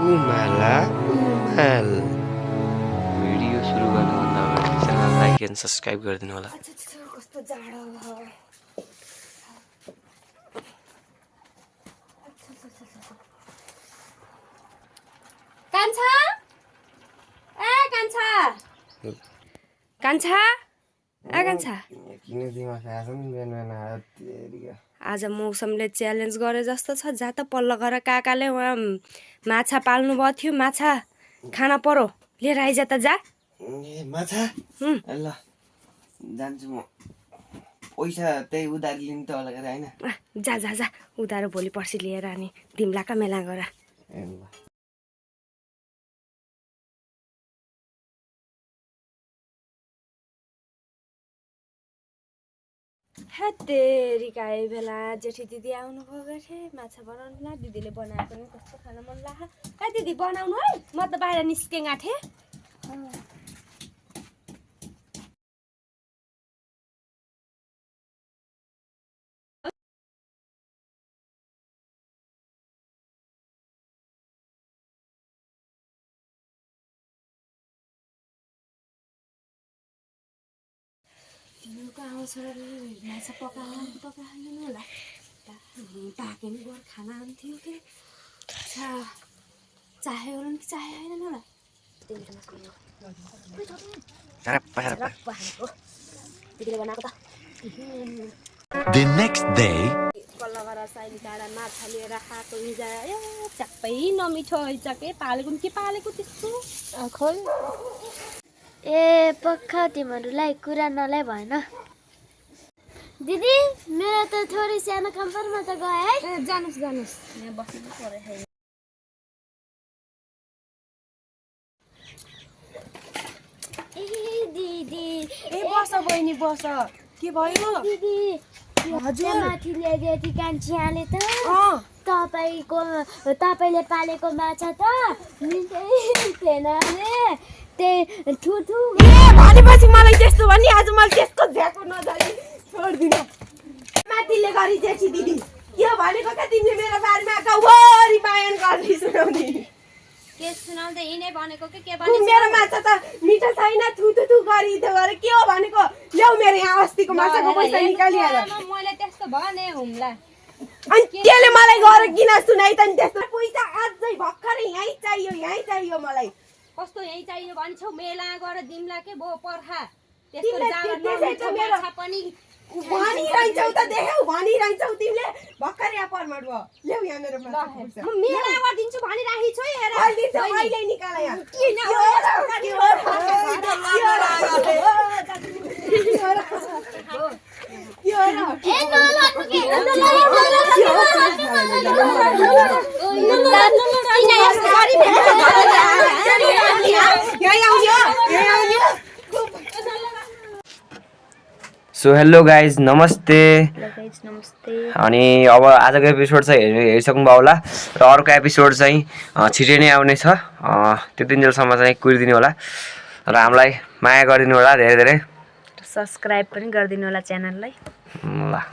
उमाला उमाल video सुरु गर्नुभन्दा अगाडि च्यानल लाइक एन्ड सब्स्क्राइब गरिदिनु होला। कस्तो जाडो भयो। कान्छा ए कान्छा कान्छा ए कान्छा किन दिमाग खाएछ नि बिहान बिहान आयो तेरिका। आज मौसमले च्यालेन्ज गरे जस्तो छ। जा त पल्लो घर काकाले वहाँ माछा पाल्नु भएको थियो, माछा खाना पर्यो, लिएर आइज त जा। ए माछा ल जान्छु म। पैसा त्यही उधार लिनु त होला हैन। जा जा जा उधारो भोलि पर्सि लिएर अनि दिम्लाका मेला गर। तेरिका यही बेला जेठी दिदी आउनु गएको माछा बनाउनुलाई। दिदीले बनाएको नि कस्तो खान मन लाग्यो। ए दिदी बनाउनु है, म त बाहिर निस्केँ गाँठे। तिमीको आउँछ माछा पकाउनु होला। पाके नि गोर खाना आउँथ्यो कि चाहे होला कि चाहे होइन होला। दिदीले बनाएको त। The next day पल्लो घर साइली काँडा माछा लिएर खाएको हिजो च्याप्पै नमिठो हैछ के पालेको के पालेको त्यस्तो खोइ। ए पक्का तिमीहरूलाई कुरा नलाई भएन। दिदी मेरो त थोरै सानो कम्परमा त गए है। ए जानुस् यहाँ बस्नु पर्यो। ए दिदी ए बस बहिनी बस। के भयो दिदी हजुर माथि ल्याइदिएकी कान्छीले त तपाईँले पालेको माछा त मिठै थिएन रे। त्यही ठुठु भनेपछि मलाई त्यस्तो भने आज मैले त्यसको झ्याको नजाने छोड्दिनु। माथिले गरी जेठी दिदी के भनेको क्या तिमीले मेरो बारेमा कौरी बयान गर्दै सुनाउने। के सुनाउँदै यिनै भनेको के मेरो माछा त मिठो छैन, थुथु गरिदियो गरे के हो भनेको। ल्याउ मेरो यहाँ अस्तिको माछाको पैसा निकालिहाल। मैले त्यस्तो भने हुम्ला। अनि त्यसले मलाई गएर किन सुनाइ त नि त्यस्तो। पैसा अझै भर्खरै यहीँ चाहियो मलाई। कस्तो यही चाहियो भन्छौ मेला गएर दिम्ला के भो पर्खा। त्यसै त मेरो भनिरहन्छौ त देख्यौ भनिरहन्छौ तिमीले भर्खर यहाँ परमाट भयो। ल्याउ यहाँ मेरो माछा। म मेला गरिदिन्छु भनिराखी छु हेर। अहिले निकाल यहाँ। सो हेलो गाइज नमस्ते। अनि अब आजको एपिसोड चाहिँ हेरिसक्नुभयो होला र अर्को एपिसोड चाहिँ छिटै नै आउने छ। त्यो दिनजेलसम्म चाहिँ कुरिदिनु होला र हामीलाई माया गरिदिनु होला धेरै धेरै। सब्स्क्राइब पनि गरिदिनु होला च्यानललाई। ल।